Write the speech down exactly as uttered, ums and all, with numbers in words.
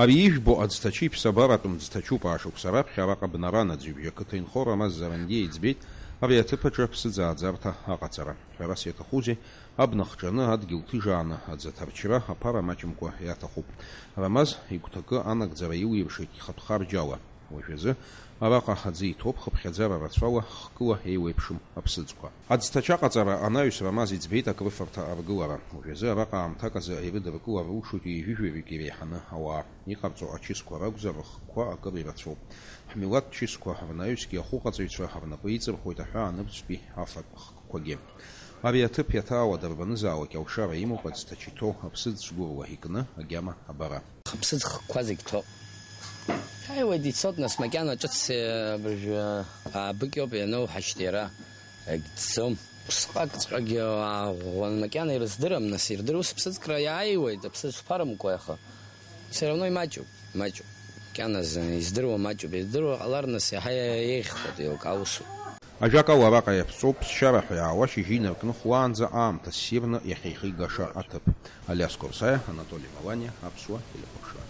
Ари ижәбо аӡҭачы иԥсабаратәым ӡҭачуп. Аашықәса раԥхьа араҟа Бнаран аӡҩыбжьа қыҭа инхо Рамаз Зарандиа иӡбеит ари аҭыԥ аҿы аԥсыӡ ааӡарҭа аҟаҵара. Шәарас иаҭахузеи? Абна хҿаны, адгьыл ҭыжааны аӡы аҭарчра аԥара маҷымкәа иаҭахуп. Рамаз игәҭакы анагӡара илиршеит ихатә харџьала. Уажәазы араҟа аӡы иҭоуп, хыԥхьаӡара рацәала, хкыла еиуеиԥшым аԥсыӡқәа. Аӡҭачы аҟаҵара анаҩс Рамаз иӡбеит акрыфарҭа аргылара. Уажәазы араҟа аамҭак азы ирыдыркылар рылшоит ҩажәи жәаҩык иреиҳаны ауаа. Иҟарҵо ачысқәа ракәзар, рыхкқәа акыр ирацәоуп. Ҳмилаҭ чысқәа рнаҩсгьы ахәыҟаҵаҩцәа рнапы иҵырхуеит аҳәаанырцәтәи афатә хкқәагьы. Ари аҭыԥ иаҭаауа дарбанызаалак алшара имоуп аӡҭачы иҭоу аԥсыӡ цәгәыруа икны агьама абара. Аԥсыӡ хкқәа зегь ҭоуп. Ҳаиуеит, ицоит, нас, макьана ҿыц, э, абыржәы, аабыкьоуп ианоуҳашьҭ иара, егьҵӡом. Усҟакҵәҟьагьы ааӷәӷәан макьана ирыздырам, нас, ирдыруа сыԥсыӡкра иааиуеит, аԥсыӡ шԥарымкуеи, аха все равно имаҷуп, имаҷуп. Макьаназы издыруа маҷуп, ирдыруа ҟалар, нас, иаҳа еиӷьхоит, еилкаау усуп. Ажәакала, араҟа иаԥҵоуп, ԥсшьара ҳәа иаауа шьыжьы инаркны хәлаанӡа аамҭа ссирны иахьеихигаша аҭыԥ. Алиас Корсаиа, Анатоли Маланиа, Аԥсуа телехәаԥшра.